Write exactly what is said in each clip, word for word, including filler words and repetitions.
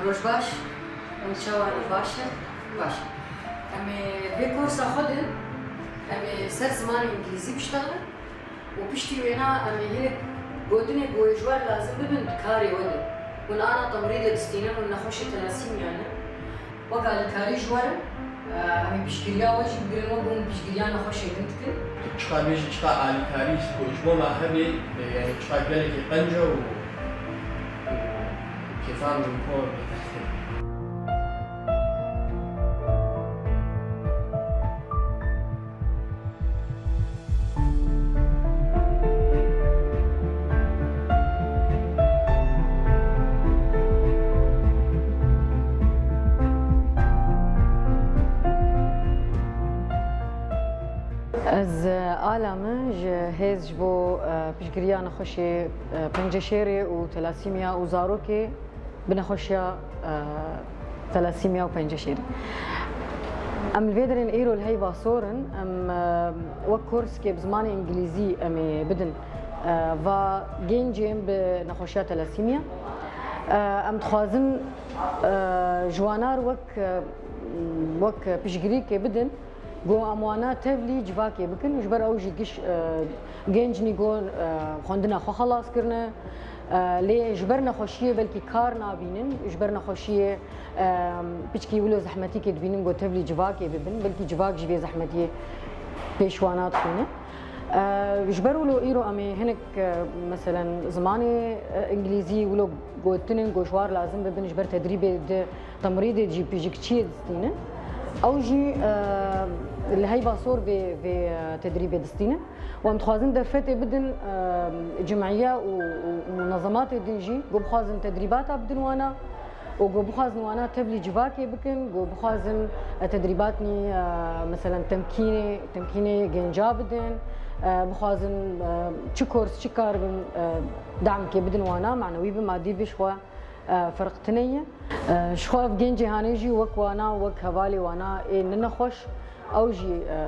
Roj baş, em çawa ne baş e? Baş. Em ê vê kursa xwe din, em ê ser zimanê îngilîzî biştexin û piştî wêna em ê hinek gotinê ku wê ji we re lazim bibin di karê we de. Hûn ana temrîdê distînin, hûn nexweşê telasîmya ne. Wek alîkarî ji we re, em ê piştgiriya we jî bigirin, wek hûn piştgiriya nexweşê din dikin. Tu çiqa bêjî, çiqa alîkarî ji bo me hebe, e, yani çiqa gelekî qenc e û, û kêfa min kor. Ez, e, ala min ji hêz ji bo, e, piştgiriya nexweşê, e, penceşêrê û telasîmiya û zarokê bi nexweşiya, e, telasîmiya û penceşêrê. Em li vê derên îro li heyva sor in, em, e, wek kurskê bi zimanê îngilîzî em ê bidin, e, va gencên bi nexweşiya telasîmiya. E, em dixwazin, e, ji wana re wek, e, wek piştgirîkê bidin. Ku em wana tevlî civakê bikin, ji ber ew jî giş, e, genc nî ku, e, xwendina xwe xelas kirine, e, lê ji ber nexweşiyê belkî kar nabînin, ji ber nexweşiyê, e, piçkî wilo zehmetîkê dibînin ku tevlî civakê bibin, belkî civak jî vê zehmetiyê pêş wana dixîne. E, ji ber wilo îro em ê hinek, e, meselen zimanê, e, îngilîzî wilo gotinên ku ji war lazim bibin ji ber tedrîbê di temrîdê jî pijikçiyê distînin. Ew jî, e, li heyva sor vê, vê, e, tedrîbê distînin. Û em dixwazin derfetê bidin, e, cim'iye û, û munezematê din jî ku bixwazin tedrîbata bidin wana û ku bixwazin wana tevlî civakê bikin, ku bixwazin, e, tedrîbatnî, e, meselen temkînê, temkînê genca bidin, e, bixwazin, e, çi kors, çi kar bin, e, damkê bidin wana, manewî bi, madî bi, ji xwe e, ferq tune ye. E, ji xwe ev gencê hanê jî wek wana, wek hevalê wana ê ne nexweş, ew jî, e,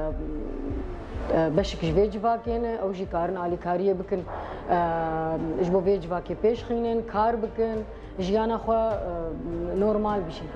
e, beşik ji vê civakê ne, ew jî karin alîkariyê bikin, e, ji bo vê civakê pêş xînin, kar bikin, jiyana xwe, e, normal bijîn.